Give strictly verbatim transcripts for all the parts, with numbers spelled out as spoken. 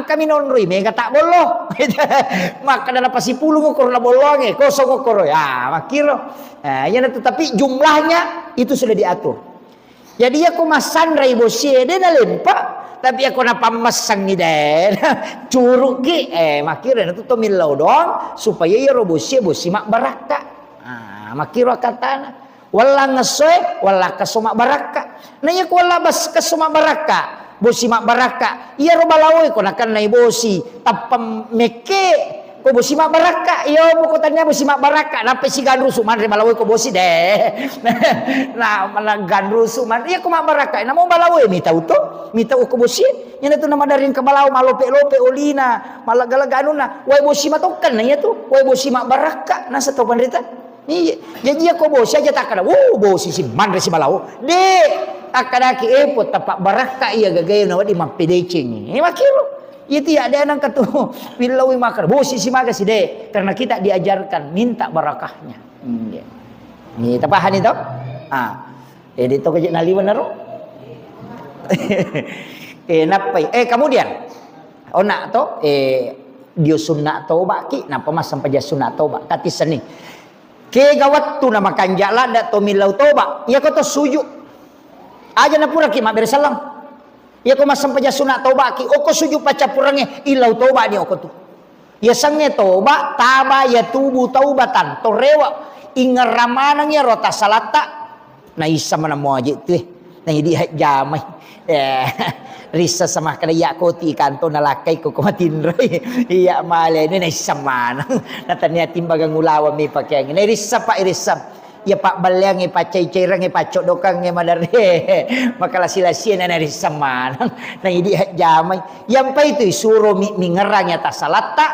Kami nonroi, mega tak bollo. Makkeda na pasipulung okkoro na bolloangnge, kosong okkoro. Ya, makkiro. Eh, iya natu, tapi jumlahnya itu sudah diatur. Jadi, iya ko massanrai bosie, de nalempa. Tapi iya ko napammessangi de, curuki. Eh, makkiro natu to millau doang, supaya iya ro bosie, bosi mabbarakka. Ah, makkiro katana. Wella ngessoe, wella kesso mabbarakka. Na iya ko wella bas-, kesso mabbarakka, bosi mabbarakka. Iya ro balaoe ko nakennai bosi, tappa mekke ko bosi mabbarakka. Iya poko tania bosi mabbarakka, nappa siganrusu manre balaoe ko bosi de. Nah, mana ganrusu manre. Iya ko mabbarakka, namo balaoe mitau to, mitau ko bosi. Iya natu na madareng ke balao malope-lope olina, malagga-lagga anunna. Wae bosi matokkan na iya tu, wae bosi mabbarakka. Nasa tau panrita. Iya, jaji iya ko bosi aja takkada, "Wuh, bosi si manre si balao." De, takkadaki, "Eh, po tapabbarakka iya gagae na wedding mappedecengi." Eh, makkiro. Iya tiya de nangka tu. Willaui makkada, "Bosi si maga si de." Karena kita diajarkan minta barakahnya. Iya. Ini tapahani to? Ah. Eh, de to kaje naliweng naro. Eh, nappai. Eh, kemudian. Ona to, eh, dio sunna toba ki, napa massempajang sunna toba. Katissenni. Kega wettu na makanja ladda to millau toba, iyako to suju. Aja na puraki mabbere selleng. Iyako massempajang sunna toba ki, oko suju paccappurengnge, illau toba ni oko tu. Yasengnge toba, taba yatubu taubatan, to rewe, ingerra maneng iyaro tasalatta. Naisseng maneng muaje tu, eh. Naidi hajjamai. Eh, risseng samakkeda, iya koti kanto nalakkai ko, ko matinroi. Iya malene naisseng maneng. Natania timbagang ulaweng mi pakeangnge. Nairisseng, Pak, irisseng. Iya pabballeangnge, paccai-cairangnge, paccoddokangnge, madare. Makalasi-lasie na nairisseng maneng. Naidi hajjamai. Yang pai tu isuro mi, mingerrang iya tasalatta.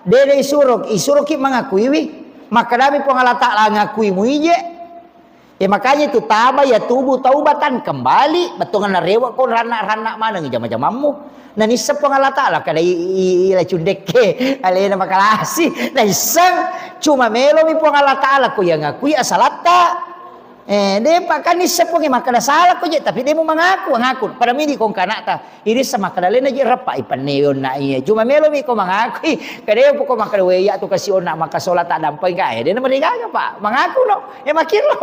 De, de isuro, isuroki mangakuiwi. Makkedami Puang Allah Taala, "Ngakui muije." Ya, makanya itu taba yatubu taubatan, kembali, bettuanna rewe ko ranna-ranna maneng jama-jamammu. Nanisseng Puang Allah Taala kada i, i, i, ila cundekke, alena makalasi, naisseng, cuma melomi Puang Allah Taala ko yang ngakui asalatta. Eh, depa kan nisseng Puang makkeda salah ko je, tapi de mu mangaku, ngaku. Pada midi ko engka anakta. Irisseng makkeda, "Lena je reppa ipennewe onna iye." Cuma melomi ko mangakui. Kade poko makkeda, "We, iya tu kasi onna makkasola tak dampeng ka." Eh, dena marigaga, Pak. Mangaku no. Eh, makkiro.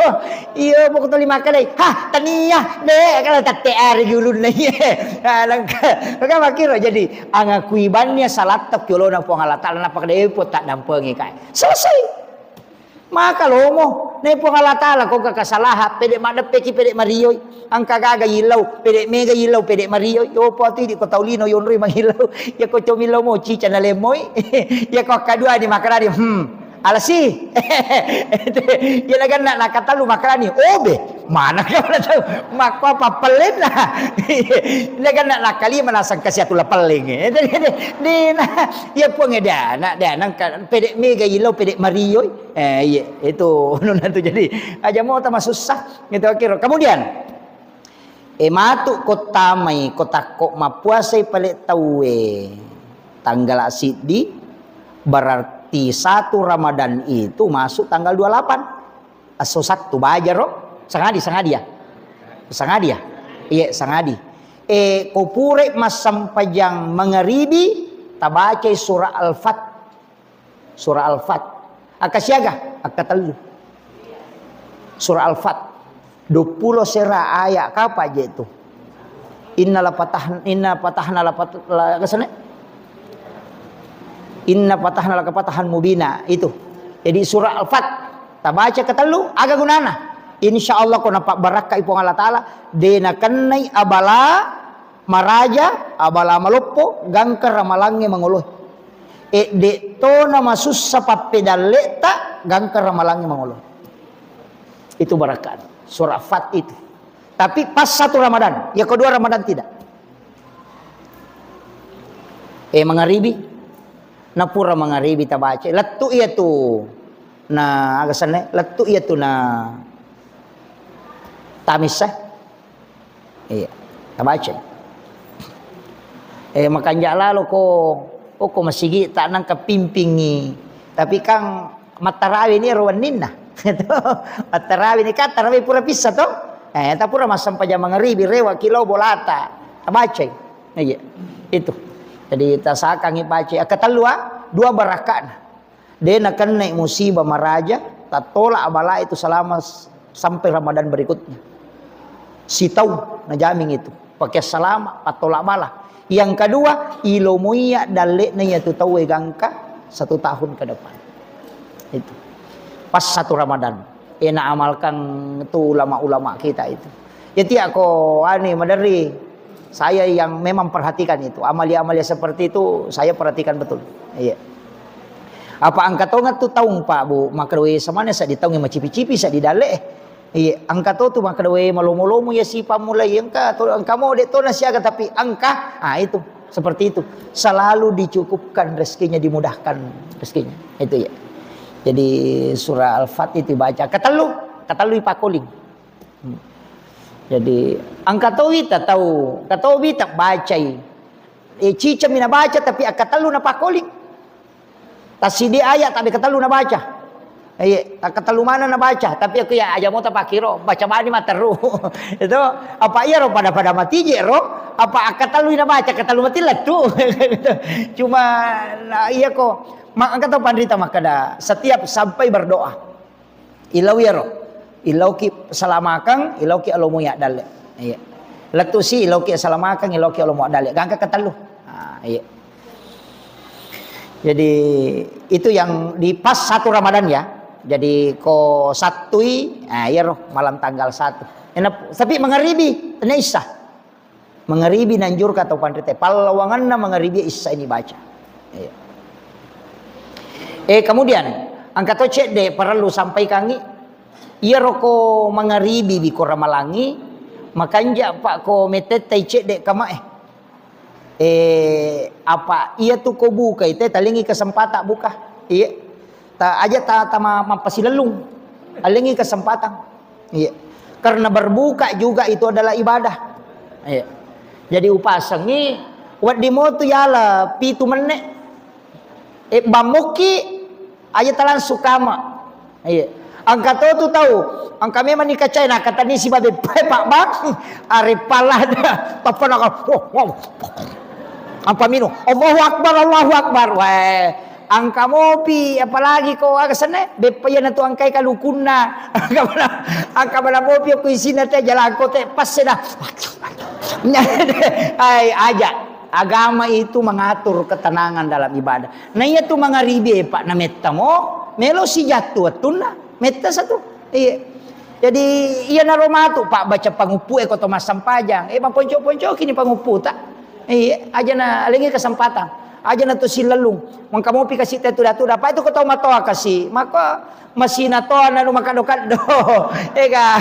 Iya, poko toli makkedai, "Hah, tania, de, kalau tette ari gulunna iye." Ah, lengka. Maka makkiro. Jadi, angakui banni salatta ki olona Puang Allah Taala, nappa kade po tak dampengi ka. Selesai. Maka lomo, nai Puang Allah Taala ko engka kasalahan, pede maddeppeki, pede marioi, engka gaga yillau, pede mega yillau, pede marioi, yopo tu idi ko tau lino yonroi mangillau, ya ko comillau mo, cica nalemmoi, ya ko akkadua ni makarani, hmm, alasi, ya naganna nakatellu makarani, obe, mana kau na tau, makko apa pellenna, naganna nakalima nasang kasi atu lapelleng, dena, ya Puang, dena, dena, pede mega yillau, pede marioi, Eh, iya, itu nunna tu jadi aja mau tama susah gitu akhir. Kemudian, eh, matu ko tamai, ko takko mappuasai pale tauwe tanggal siddi, berarti satu Ramadan itu masuk tanggal dua puluh delapan. Aso Sattu bajaro, sangadi, sangadi ya. Sangadi ya? Iya, sangadi. Eh, ko pure massempajang mangaribi, tabacai surah Al-Fat. Surah Al-Fat. Akka siaga? Akka tellu. Surah Al-Fat. Duappulo sera ayat, kapa je tu? Inna la patah, inna patahna la pat-, la, kasane? Inna patahna laka patahan mubina, itu. Jadi surah Al-Fat. Tabaca ketellu, aga gunana? Insya Allah ko napabbarakkai Puang Allah Taala, de nakennai abala maraja, abala maloppo, gangka ramalangnge mangoloe. E, de tona masussa pappedalle'ta, gangka ramalangnge mangoloe. Itu barakat. Surah Fat itu. Tapi pas satu Ramadan, yang kedua Ramadan tidak. E, mangaribi, napura mangaribi tabaca. Lettu iya tu na, aga senna, lettu iya tu na tamissa. Iya, tabaca. Eh, makanja lalo ko, oh, ko masigi tak nangka pimpingi. Tapi kan mattarawe ni ro wenninna. Mattarawe ni kan tarawe pura pissa to. Eh, ta pura massempajang mangaribi rewa kilo bolata. Tabaca. Iya, itu. Jadi tasakangngi pace akkatellu, ah, dua baraka'na. De nakennai musibah maraja, tattola bala itu selama s-, sampai Ramadan berikutnya. Sitau najaming itu. Pakai salama, pattola bala. Yang kedua, ilomoiya dalle'na iyatu tauwe gangka satu tahun ke depan. Itu. Pas satu Ramadan. Ena amalkan tu ulama-ulama kita itu. Ya tiak ko anu maderri. Saya yang memang perhatikan itu. Amalia-amalia seperti itu saya perhatikan betul. Iya. Apa engka tonga tu taung, Pak, Bu, makkedawai semana sa di taung macipi-cipi sa di dalle. Iya, engka to tu makkedawai malomo-lomo ya si pammulai engka to, engka mo de to nasiaga tapi engka. Ah, itu seperti itu. Selalu dicukupkan rezekinya, dimudahkan rezekinya. Itu ya. Jadi surah Al-Fatihah itu baca. Ketellu, ketellu ipakoling. Hmm. Jadi, engka to wita tau, engka to wita bacai. Eh, ciceng mi nabaca, tapi akkatellu napakoling. Tasidi ayat, tapi katellu nabaca. Iya, akkatellu mana nabaca, tapi aku ya aja mau tapakiro, baca bani materu. Itu, apa iya ro pada-pada mati je ro, apa akkatellu nabaca, katellu mati lettu. Cuma, nah, iya ko, ma-, engka to panrita makkeda, setiap sampai berdoa. Ilau iyaro. Ilauki salamakang, ilauki alomo ya dalle. Iya. Lettu si ilauki salamakang, ilauki alomo dalle. Gangka ketellu. Ah, iya. Jadi itu yang di pas satu Ramadan ya. Jadi ko sattui, ah, iyaro malam tanggal satu. Enak, tapi mengeribi, tennia Isya. Mengeribi nanjurka tau panrita. Pallawanganna mengeribi Isya ini baca. Iya. Eh, kemudian, engka to cedde parellu sampaikangi. Iyaro ko mengeribi biko ramalangi, makanja pak ko metettai cedde kamae. Eh, apa iya tu ko buka ite talingi kesempatan buka. Iya. Ta-, aja ta-, tama-, mappasilellung. Alengi kesempatan. Iya. Karena berbuka juga itu adalah ibadah. Iya. Jadi upasengi, wedding motu yala pitu menne. Eh, bammuki, aja talansu kama. Iya. Engka to tu tau, engka memang ni kacai, nah, kata ni si babe, "Pak Bang, are palada." Tappa naka, oh, wow. Apa minum? Allahu Akbar, Allahu Akbar. Weh, engka mopi, apalagi ko aga senne, beppa iya na tu engkai kalukunna. Engka mana, engka mana mopi ko isina te jalan ko te pas seda. Ai, aja. Agama itu mengatur ketenangan dalam ibadah. Nah, iya tu mangaribi, Pak, na metta mo, melo si jattu wettunna, metta satu. Iya. Jadi, iya naro matu, Pak, baca panguppu e ko to massempajang. Eh, maponco-poncoki ni pangupputa. Iya, aja na alengi kesempatan. Aja na tu silellung. Mengka mopi kasi te tuda-tuda. Apa itu ko tau matoa kasi. Maka masina toa nanu makaddo-kaddo. Ega,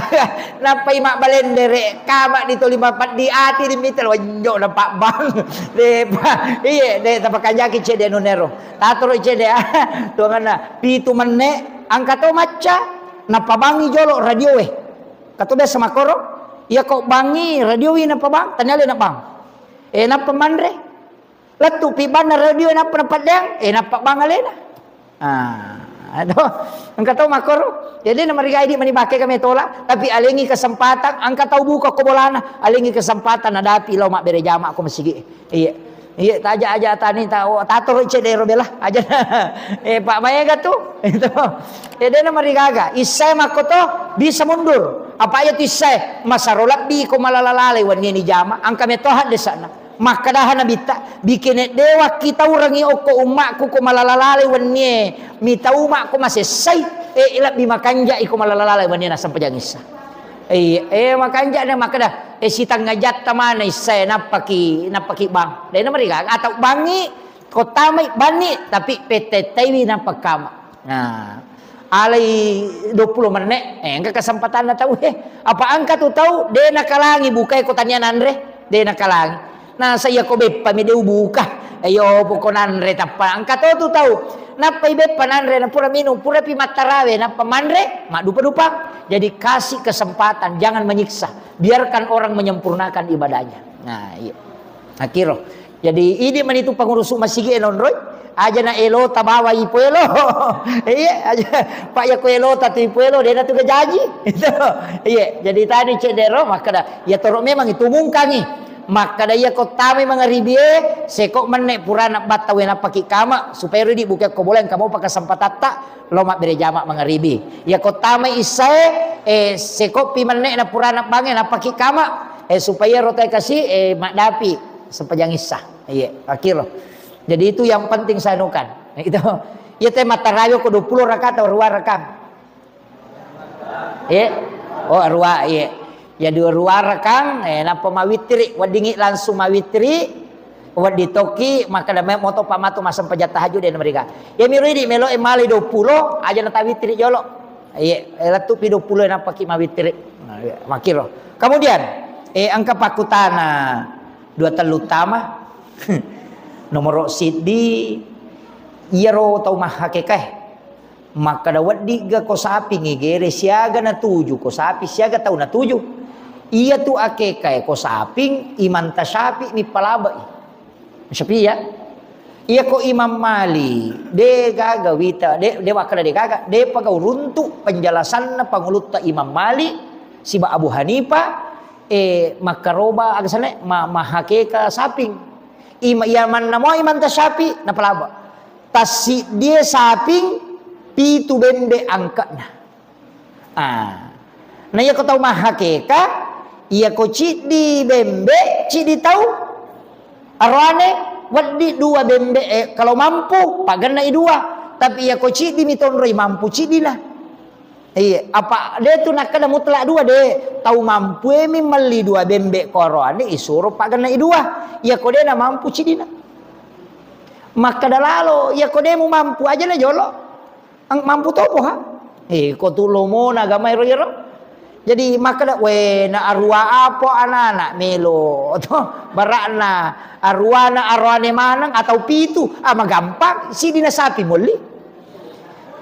nappai mabbalendere, kama di toli mapeddi ati di mitel, wenjo na Pak Bang. De, pa-, iye, de, tapakanjaki cede nunero. Tatoro cede, ah, tuanganna, pitu menne, engka to macca, napabangi jolo radio e. Kato biasa makoro, iya ko bangi radio wi napabang, tania le nabang. Eh, nappa manre. Lettu pi banna radio nappa napaddeang, eh, nappa bang alena. Ah, aduh, engka tau makkoro. Jadi na marigai di mani bakke kami tola, tapi alengi kesempatan, engka tau buka ko bolana, alengi kesempatan nadapi lao mabbere jama ko masigi. Iya. Iya, taja aja tani ta, oh, tatoro cedero bela aja. Eh, Pak maega tu. Itu. Eh, dena marigaga. Isai makkoto bisa mundur. Apa aja tu isai masaro lebbi ko malala-lalai wenni ni jama, engka metoha desana. Makkadaha Nabitta, bikene dewakki taurengi okko ummakku ko malala lalai wennie, mitau makko masessai, eh, lebbi makanjai ko malala lalai wennie nasampajang Isya. Eh, eh, makanjai makkada, eh, sitengnga jatta mana Isya, nappaki, nappaki bang. Dena marigaga, atau bangi, ko tamai banni, tapi petettaiwi nappakama. Nah, alai duappulo menne, eh, engka kesempatanna tau, eh. Apa engka tu tau, de nakalangi bukai ko tania nanre, de nakalangi. Nah, saya ko beppa mi de ubuka. Ayo, poko nanre tappa. Engka to tu tau. Nappai beppa nanre, na pura minum, pura pi mattarawe, nappa manre, maddupa-dupa. Jadi kasih kesempatan, jangan menyiksa. Biarkan orang menyempurnakan ibadahnya. Nah, iya. Akiro. Jadi, idi mani tu pengurusu masigi e nonroi, aja na elo tabawa ipo elo. Iya, aja. Pak ya ko elo tatu ipo elo, dena tu gajaji. Itu. Iya, jadi tadi cedero, makkada, ya toro memang itu mungkangi. Makkeda, "Iyako tamai mangaribie, seko menne purana battawe nappaki kama, supaya ridi buke ko boleh engka mopa kesempatatta lo mabbere jama mangaribi. Iyako tamai issae, eh, sekopi menne na purana bange nappaki kama, eh, supaya rotai kasi, eh, maddapi sempajang issa." Iya, akiro. Jadi itu yang penting saya anukan. Itu. Iya te matarawe ko dua puluh rakaat atau dua rakaat. Eh? Oh, arua, iya. Ya dua, dua rakang, eh, nappa mawitiri, weddingi langsung mawitiri, weddi toki, makkeda me moto pa matu massempajang tahajud de namariga. Ya miro idi melo e male dua puluh, aja na tawitiri jolo. Iya, eh, lettu pi dua puluh nappaki mawitiri. Nah, iya, makiro. Kemudian, eh, engka pakkutana dua tellu tama. Nomoro siddi, iyaro tau mahakekae. Makkeda, "Weddigga ko sapingngi gere siaga natuju, ko saping siaga tau natuju?" Iyatu akekae ko saping, Imam Tasyafi mi palabai. Syafi'i ya. Iyako Imam Malik, de gaga wita, de, de wakkeda de gaga, de pagau runtu penjelasanna pangulutta Imam Malik siba Abu Hanifah, eh, makkaroba aga sana, ma-, mahakeka saping. Ima-, iya manna mo Imam Tasyafi napalaba. Tassiddie saping, pitu bembe angka'na. Ah. Na iyako tau mahakeka, iyako ciddi bembe, ciddi tau aroane, weddi dua bembe, eh, kalau mampu, pagennai dua. Tapi iyako ciddi mi tonroi mampu ciddina. Iya, apa de tu nakkeda mutlak dua de, tau mampu e mi melli dua bembe ko aroane isuro pagennai dua. Iyako de na mampu ciddina. Makkeda lalo, iyako de mu mampu aja na jolo. Ang-, mampu topo ha? Eh, ko tu lomona agama ero iyaro. Jadi makkeda, "We, na arua apo anak-anak melo." To, barakna aruana aroane maneng atau pitu. Ah, magampang, sidina sapi molli.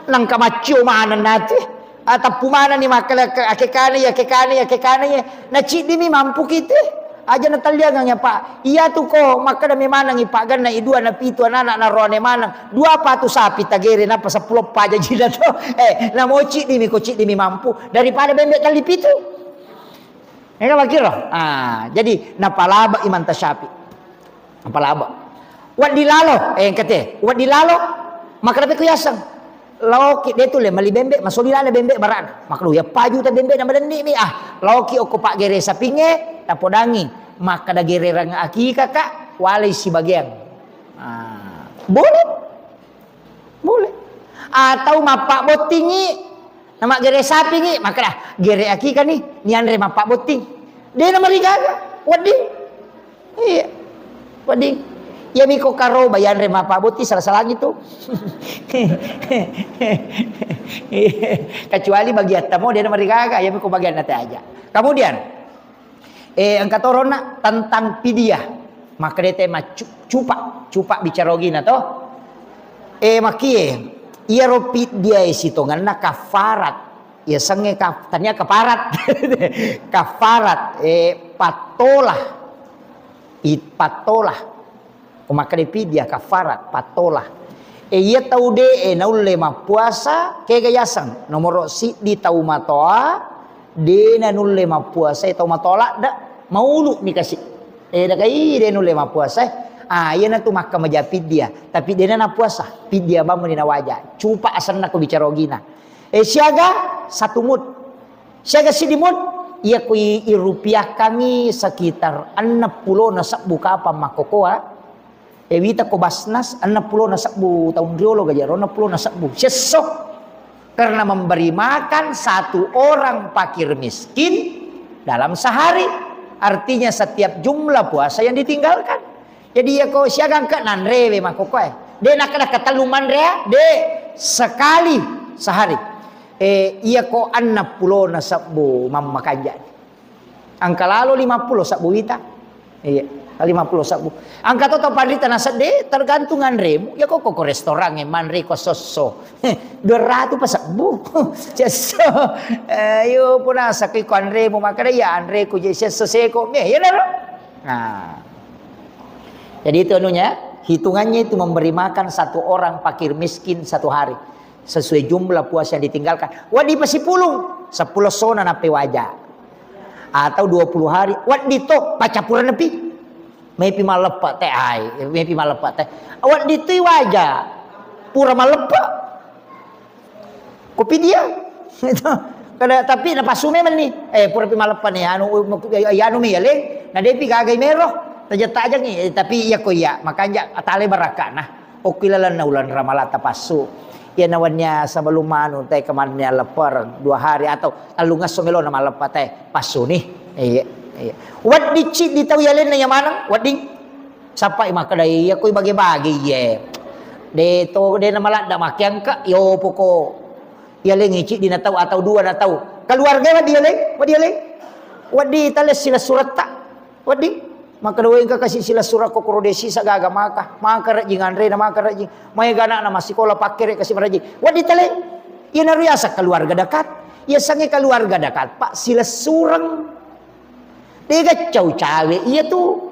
Nangka maccio maneng nate. Ah, tappu manenni makkeda ke-, akekane ya, akekane ya, akekane ya. Na ciddimi mampu kite. Aja natalliangang ya, Pak. Iyatu ko makkeda memanengi pagennai dua na pitu anak-anak na roane maneng. Dua patu sapi tagere napa seppulo paja jina to. Eh, namo ciddimi ko ciddimi mampu daripada bembe talli pitu. Ega makiro. Ah, jadi napalaba Imam Tasyafi. Napalaba. Waddi lalo, eh, engkate. Waddi lalo, makkeda pe ku yaseng. Laoki de tu le mali bembe, masoli lale bembe barana. Makkeda ya pajuta bembe na madenni mi. Ah, laoki okko paggere sapingnge, tapodangi. Makkeda gererang akika ka, walai sibagiang. Ah, boleh. Boleh. Atau mappabbottingi, namaggere sapingi, makkeda, "Gere akika ni, nianre mappabbotting." De namarigaga, wedding. Iya. Wedding. Iya miko karoba, yanre mappabbotting, salah-salah gitu. Kecuali bagi attamo, de namarigaga, iya miko bagian nate aja. Kemudian, Eh, engka toronna tentang pidiah. Makkeda te maccu-, cupa, cupa bicara ogina to. Eh, makkie, iyaro pidiah e sitongenna kafarat. Iya sengnge kaf-, tania kafarat. Kafarat, eh, pattola. I-, pattola. Ko makkeda pidiah kafarat, pattola. E, iya tau de'e naulle mappuasa, kega yaseng? Nomoro siddi tau matoa, de nanulle mappuasa, e, tau matoa ladde, maulu mi kasi. E, dakai de nulle mappuasa, e. Ah, iyanatu makkamaja pidiah, tapi de nappuasa, pidiah bamuni nawaja. Cupa asenna ko bicara ogina. E, siaga satu mut. Siaga siddi mut, iya ko i-, irupiahkangngi sekitar enneng pulona sebbu kapang makkokoa, e, wita ko Basnas, enneng pulona sebbu taung riolo gajero, enneng pulona sebbu. Siesso. Karena memberi makan satu orang fakir miskin dalam sehari. Artinya setiap jumlah puasa yang ditinggalkan. Jadi, iya ko siaga engka nanrewe makkokkoe. De nakkeda katellu manre, de, sekali sehari. Eh, iya ko enneng pulona sebbu mammakanja. Engka lalo lima puluh sebbu wita. Iya, lima puluh sebbu. Engka to tau panrita nasedde, tergantung anremu. Iya ko, ko, ko restoran e manre ko sosso. Dua ratu pa sebbu. Siesso. Eh, yo punasa ko anremu makkeda iya anreku je siesso seko. Me, iya naro. Nah. Jadi itu anunya, hitungannya itu memberi makan satu orang fakir miskin satu hari. Sesuai jumlah puasa yang ditinggalkan. Waddi pasipulung, seppulo sona nappe waja. Atau dua puluh hari, waddi to, pacapuran nepi. Mepi malleppa te ai, mepi malleppa te. Wedding tui waja. Pura malleppa. Kopi dia. Itu. Kada, tapi napasu memang ni. Eh, pura pi malleppa ni, anu, anu mi yaleng, na depi gagai mero. Tajang-tajang ni, eh, tapi iya ko iya, makanja atale barakana. Okki lalenna uleng Ramalang tapassu. Iya nawennia sebelum anu te kemannia leppereng dua hari atau tellungesso melona malleppa te passu ni. Iya, iya. Wedding ciddi tau yalenna iya maneng, wedding. Sappai makkeda iya koi bage-bage iye. De to, de na maladda makke engka, yo poko. Yalengngi ciddi na tau atau dua na tau. Keluarga wedding yaleng, wedding yaleng. Wedding tale silessuretta. Wedding, makkeda, "Wé, engka kasi silessureng ko koro dé sisa gaga maka, maka rejjing anréna, maka rejjing. Maéga ana'na massikola, pakkéré kasi marejjing." Wedding tale. Iyanaro yaseng keluarga dekat. Yasengngé keluarga dekat, Pak, silessureng. Dé gaccau cawé iya tu.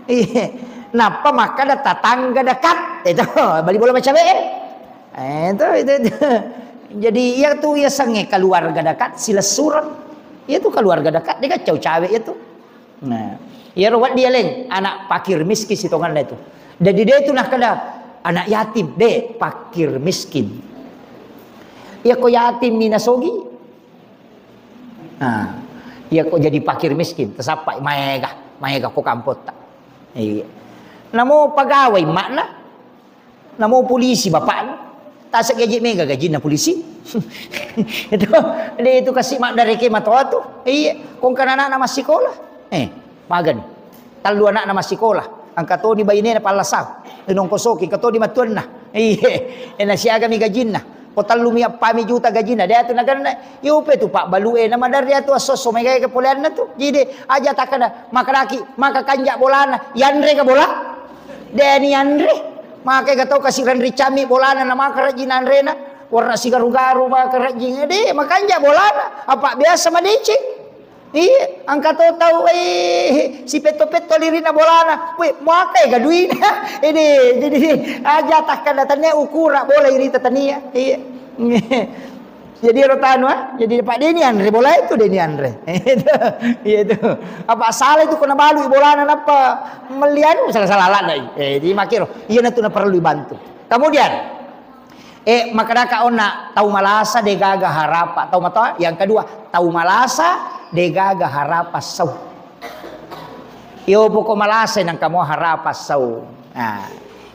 Iya. Nappa makkeda tetangga dekat. Itu, bali bola macawé. Eh, itu, itu, itu. Jadi, iya tu yasengngé keluarga dekat silessureng. Iya tu keluarga dekat, dé gaccau cawé iya tu. Nah, iyaro wedding yaleng, anak fakir miskin sitongenna itu. Jadi dé tu nakkeda anak yatim, dé fakir miskin. Iya ko yatim mi nasogi. Nah, iya ko jadi fakir miskin, tasappai maéga, maéga ko kampotta. Iya. Namo pegawai makna, Namo polisi bapakna, tasa gaji méga gajinna polisi. Itu, dé itu kasi maddaréké matoa tu. Iya, kongkana ana'na massikola. Eh, magani. Tellu ana'na massikola. Engka toni bainéna pallasau. Inongkosoki, engka toni matuanna. Iya, eh, nasiagami gajinna. Ko tellumi eppami juta gajinna, dé atu naganna. Yope tu pabbalu'é, namaderri atu esso-esso mégaé poléanna tu. Jadi, aja takkeda, makkadaki, maka kanja bolana, yanréga bola? Dé nianré. Makéga tau kasi renricammi bolana, na maka rejjing nanréna. Warna sigaru-garu maka rejjing. Dé, makanja bolana. Apa biasa madécéng. Iya, engka to tau, eh, sipetto-petto lirina bolana. Wé, makéga duina. Ini, jadi aja takkeda tania ukura bola irita tania. Iya. Jadi ero tanu, ah, jadi Pak, dé nianré bola itu, dé nianré. Itu, iya itu. Apa salah itu kena balu bolana nappa melli anu, salah-salah ladai. Eh, jadi makiro, iya natu na perlu dibantu. Kemudian, eh, makkadaka onna tau malasa dé gaga harapa, tau matoa. Yang kedua, tau malasa dé gaga harapa sau. Iyo poko malasa nangka mo harapa sau. Nah,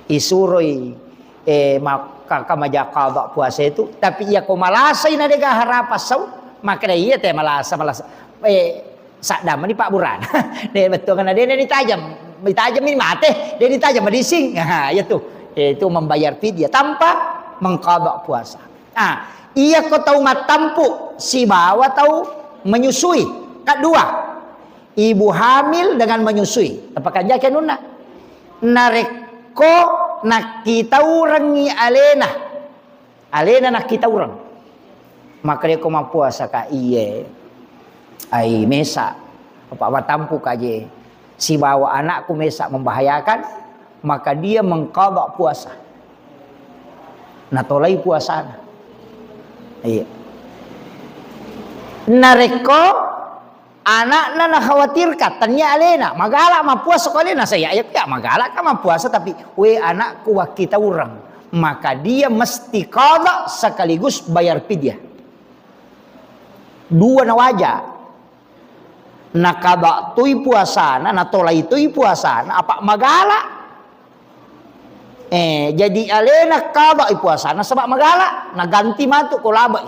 isuroi eh, ma-, ka-, ka maja qada puasa itu, tapi iya ko malasai na dé gaga harapa sau, makkeda iya té malasa, malasa. Eh, sadda mani pabburana. Dé bettuanna dé, dé ditajang, ditajang mi maté, dé ditajang madising. Nah, iya tu. Eh, itu membayar fidyah tanpa mengqada puasa. Ah, iya ko tau mattampu sibawa tau menyusui. Kedua, ibu hamil dengan menyusui. Tepakanjaki anunna. Narekko nakkitaurengngi aléna, aléna nakkitaureng. Maka rékko mappuasa ka iyé, ai mesa, apa watampu ka jé, sibawa anakku mesa membahayakan, maka dia mengqada puasa. Natolai puasana. Iya. Narekko anakna nakhawatirkan, tania alena, magala mappuasa ko alena, saya ya, ya magala ka mappuasa, tapi, "We, anakku wakkitaureng," maka dia mesti qada sekaligus bayar fidyah. Dua nawaja. Nakada toi puasana, natolai toi puasana, apa magala. Eh, jadi alena qadai puasana saba magala, naganti matu ko labai.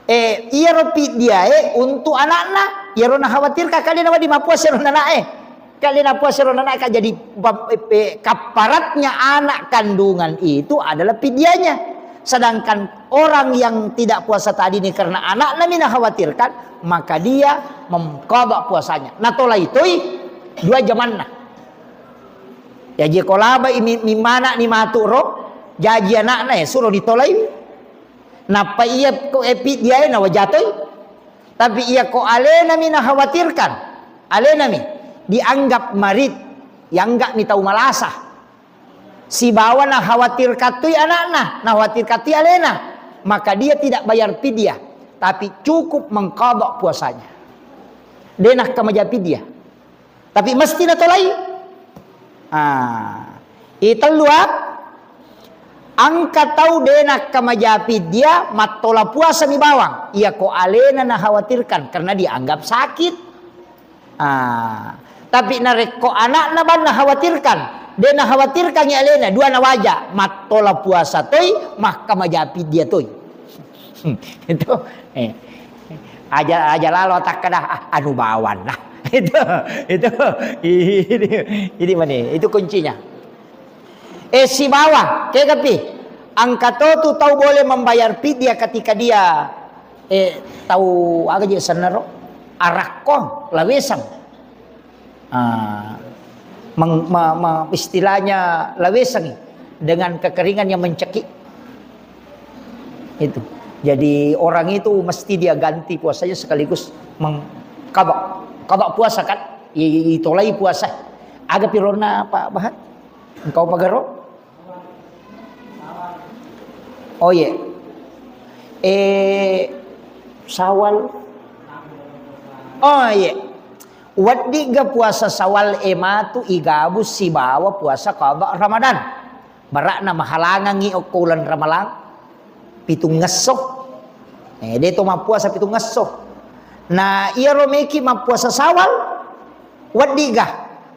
Eh, iyaro fidyae untuk anakna, iyaro nakhawatirkan kali nawedding mappuasa ro anakna e. Kali napuasa ro anakna ka, jadi pap-, eh, eh, kafaratnya anak kandungan itu adalah fidyahnya. Sedangkan orang yang tidak puasa tadi ini karena anakna mi nakhawatirkan, maka dia mengqada puasanya. Natolai toi dua jamanna. Jaji ko labai mi-, mimmana ni matu ro, jaji anakna e suro ditolai. Nappa iya ko e fidyae nawajatoi. Tapi iya ko alena mi nakhawatirkan, alena mi dianggap marid, dianggap mi tau malasa. Sibawa nakhawatirkan toi anakna, nakhawatirkan toi alena, maka dia tidak bayar fidyah, tapi cukup mengqada puasanya. De nakkamaja fidyah. Tapi mesti natolai. Ah. Itellu, ah, engka tau de nakkamaja piddia mattola puasami bawang. Iyako alena nakhawatirkan karena dianggap sakit. Ah. Tapi narekko anakna bang nakhawatirkan, de nakhawatirkangi alena, dua nawaja, mattola puasa toi, makkamaja piddia toi. Itu, eh, aja, aja lalo takkada, "Ah, anu bawang lah." Itu, itu, ini, ini mani, itu kuncinya. Eh, sibawa, kegapi? Engka to tu tau boleh membayar fidya ketika dia, eh, tau aga je sennaro? Arakkong, lawesang. Ah, meng-, me-, me-, istilahnya lawesangi dengan kekeringan yang mencekik. Itu. Jadi orang itu mesti dia ganti puasanya sekaligus meng-, qada, qada puasa kan? I-, i-, itolai puasa. Aga pironna Pak Bahar? Engkau pagaro? Oh, iya. Eh, Sawal. Oh, iya. Weddigga puasa Sawal e matu igabus sibawa puasa qada Ramadan. Bara'na mahalangangngi okko uleng Ramalang pitungngesso. Eh, de to mappuasa pitungngesso. Na iyaro meki mappuasa Sawal, weddigga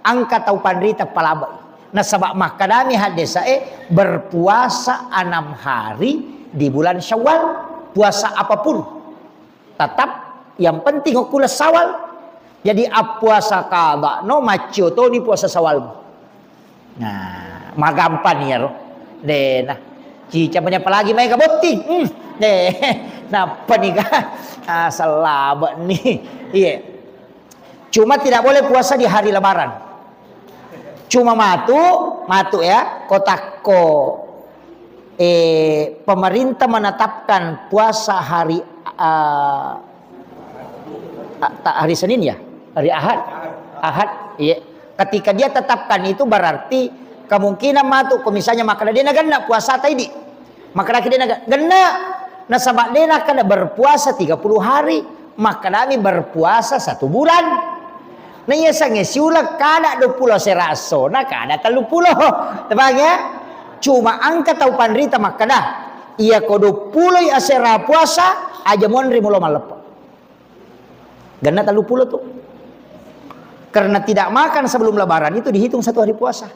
engka tau panrita palabai. Nasaba makkadami haddesae, berpuasa enam hari di bulan Syawal, puasa apapun. Tetap yang penting okko uleng Sawal. Jadi appuasa qada no maccio toni puasa Sawal. Nah, magampang iyaro. De nah. Cica punya apalagi mai ka botting. Hmm. De. Nappa ni ga? Ah, salabe ni. Iya. Cuma tidak boleh puasa di hari Lebaran. Cuma matu, matu ya, kotakko, eh, pemerintah menetapkan puasa hari, eh, a-, ta-, hari Senin ya? Hari Ahad? Ahad, iya. Ketika dia tetapkan itu berarti kemungkinan matu, ko misalnya makkada de nagenna puasa taidi. Makkadaki de naga-, genna. Nasaba de nakkada berpuasa tiga puluh hari, makkadami berpuasa satu bulan. Na iya sange siuleng kada dua puluh asera esso, na kada tellu puluh. Tepang ya? Cuma engka tau panrita makkada, iya ko dua puluh asera puasa, aja monri mulo malleppe. Genna tellu puluh tu. Karena tidak makan sebelum Lebaran itu dihitung satu hari puasa.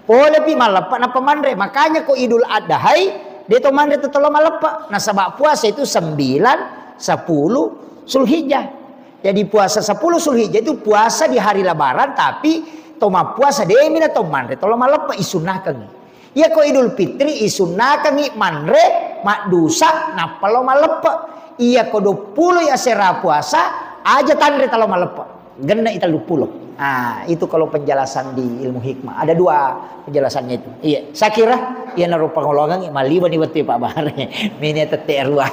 Polepi malleppe nappa manre. Makanya ko Idul Adhai, de to manre to tolo malleppe. Nasaba puasa itu sembilan, sepuluh Zulhijjah. Jadi puasa sepuluh Zulhijjah itu puasa di hari Lebaran, tapi to mappuasa demi na to manre tolo malleppe, isunnakengngi. Iyako Idul Fitri isunnakengngi manre maddusa nappa lao malleppe. Iyako dua puluh asera puasa, aja tanre talo malleppe. Genna i tellu puluh. Ah, itu kalau penjelasan di ilmu hikmah. Ada dua penjelasannya itu. Iya, saya kira iyanaro pangoloangengngi maliwani wettu Pak Bahar. Mini tette rua.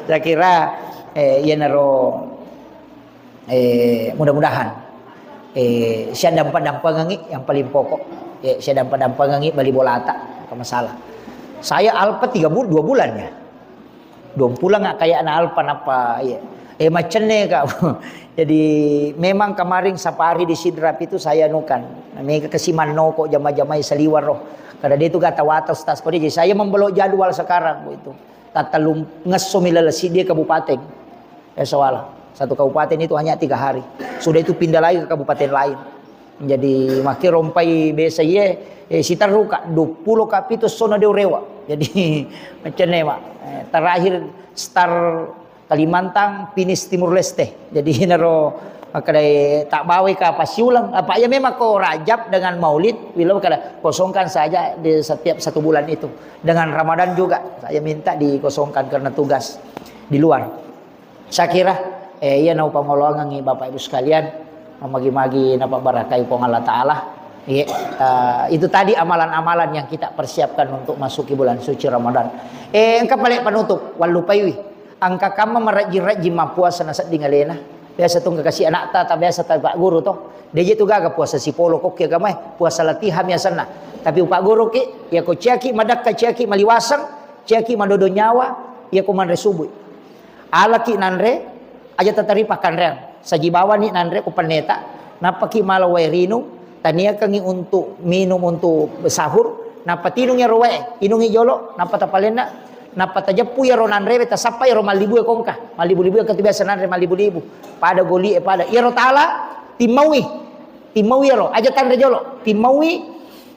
Saya kira, eh, iyanaro Eh, mudah-mudahan, eh, siaddampa-dampangengngi yang paling pokok. Eh, siaddampa-dampangengngi bali bolata, engka masalah. Saya alpa tiga bul-, dua bulan ya. Dua pulang nggak kayak na alpa napa, iya. Eh, macenne, Kak. Jadi memang kemarin safari di Sidrap itu saya nukan. Mega kesiman noko jama-jamai saliwar roh. Kada de tu gata wata ustaz kode. Jadi saya membelok jadwal sekarang, Bu, itu. Tattellu ngesso mi laleng siddi kabupaten. Eh, Sawala. Satu kabupaten itu hanya tiga hari. Sudah itu pindah lagi ke kabupaten lain. Jadi, makkiro rompai biasa iye, eh, siterru ka, dua puluh ka pitu sono de urewa. Jadi, macam ni, Mak. Eh, terakhir star Kalimantan, finish Timur Leste. Jadi, naro makkedai tak bawai ka pasiulang. Apa ya memang ko Rajab dengan Maulid, bila kada kosongkan saja di setiap satu bulan itu. Dengan Ramadan juga, saya minta dikosongkan karena tugas di luar. Saya kira, eh, iya naupangoloangengngi Bapak Ibu sekalian, magi-magi napabarakai Puang Allah Ta'ala. Iya, eh, itu tadi amalan-amalan yang kita persiapkan untuk masuki bulan suci Ramadan. Eh, engka pale penutup, wallupaiwi. Engka kamma marajjing-rajjing mappuasa nasedding alena. Biasa tu engka kasi anakta, ta biasa ta Pak Guru to. Deje tu gaga puasa sipolo kokki agamae, puasa latihan biasanna. Tapi Pak Guru ki, ya ko ciaki madakka, ciaki maliwaseng, ciaki madodo nyawa, ya ko manre subuh. Alaki nanre, aja tatari pakkanreang. Saji bawani nanre ko penneta, Nappaki mala wae rinung, taniakangngi untuk minum untuk sahur, nappa tinung iyaro wae, inungngi jolo, nappa tapalenna, nappa tajeppu iyaro nanrewe, tasappa iyaro mallibu e kongka, mallibu-libu e engka tu biasa nanre mallibu-libu, pada goli e pada. Iyaro tala timmaui, timmaui iyaro, aja tanre jolo, timmaui,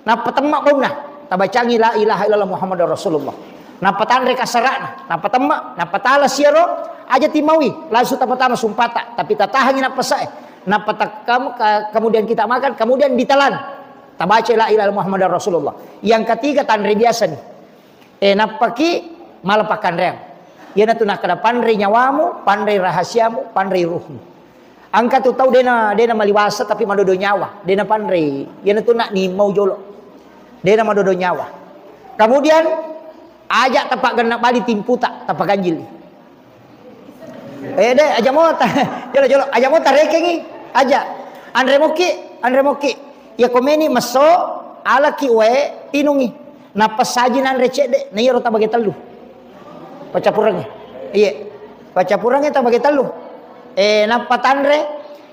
nappa temma baunna, tabacangi la ilaha illallah Muhammadar Rasulullah. Nappa tanre kasara'na, nappa temma, nappa tala siaro, aja timmaui, langsung tapatama sumpata, tapi tatahangi nappasae. Nappa takkam-, ka-, kemudian kita makan, kemudian ditelan. Tabaca la ilaha illallah Muhammadar Rasulullah. Yang ketiga tanre biasa nih. Eh, nappaki mala pakkanreang. Iyanatu nakkeda panrei nyawamu, panrei rahasiamu, panrei ruhmu. Engka tu tau dena, dena maliwasa tapi madodo nyawa, dena panrei. Iyanatu nak nimau jolo. Dena madodo nyawa. Kemudian aja tapaggenna bali timputa, tapaganjili. Eh, de, aja mota. Jolo, jolo, aja mota rekengi. Aja. Anre moki, anre moki. Ya komeni meso, alaki wae, tinungi. Nappa saji nanre cedde, na iyaro tabage tellu. Paccappurengnge. Iye. Paccappurengnge tabage tellu. Eh, nappa tanre,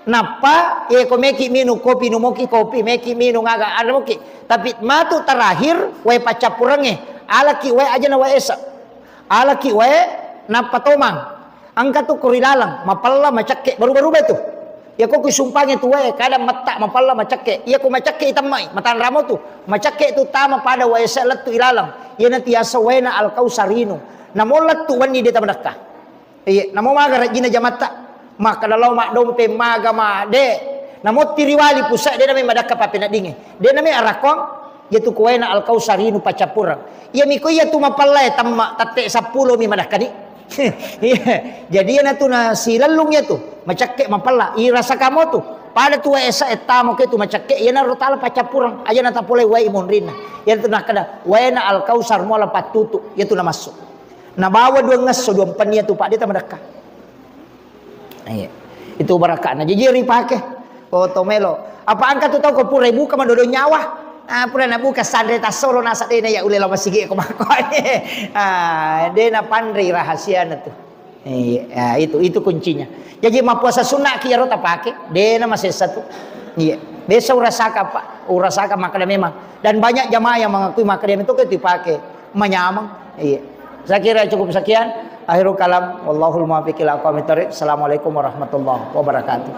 nappa, eh, ko meki minung kopi, nu moki kopi, meki minung aga, anre moki. Tapi matu terakhir, wae paccappurengnge. Alaki wae aja na wae esa. Alaki wae, nappa tomang. Engka tu ko ri laleng, mapella, macekke, berubah-rubah itu. Iya ko ku sumpangnge tu wae, kadang metta, mapella, macekke. Iya ko macekke itemmai, matanramo tu. Macekke tu tama pada wae se lettu ilaleng. Iyana tiasa waena Al-Kautsar rinung. Namo lettu wenni de tamadekka. Iya, namo maga rajina jamatta. Makkada lao maddompe maga ma de. Namo tiriwali pusat de name madakka papeneddinge. De name arakkong. Iyatu kuwaena Al-Kautsar inu paccappureng. Iyami ko iyatu mapellae temma tette seppulo mi madakkani. Iya. Jadi iyanatu na silellung iyatu, macekke mapella. Irasakamo tu. Pada tu wae esa ettamo ke tu macekke, iyanaro tala paccappureng. Aja natapolai wae monrinna. Iyanatu nakkeda, waena Al-Kautsar muala pattutu. Iyatu namassu. Nabawa duangngesso, duampenni iyatu, Pak, de tamadakka. Iya. Itu barakakna. Jaji ripake. Oh, to melo. Apa engka tu tau ko pura buka madodo nyawa. Ah, pura nabuka sanre tassolo naseng de na ya ule lao masigi ko makko. Ah, de napanrei rahasiana tu. Iya, ah, itu, itu kuncinya. Jaji mappuasa sunna ki iyaro tapake, de na masessa tu. Iya. Biasa urasaka, Pak. Urasaka makkeda memang. Dan banyak jamaah yang mengakui makkeda memang itu ke dipake. Manyameng. Iya. Saya kira cukup sekian. Akhirul kalam. Wallahul muwaffiq ila aqwamit thariq. Assalamualaikum warahmatullahi wabarakatuh.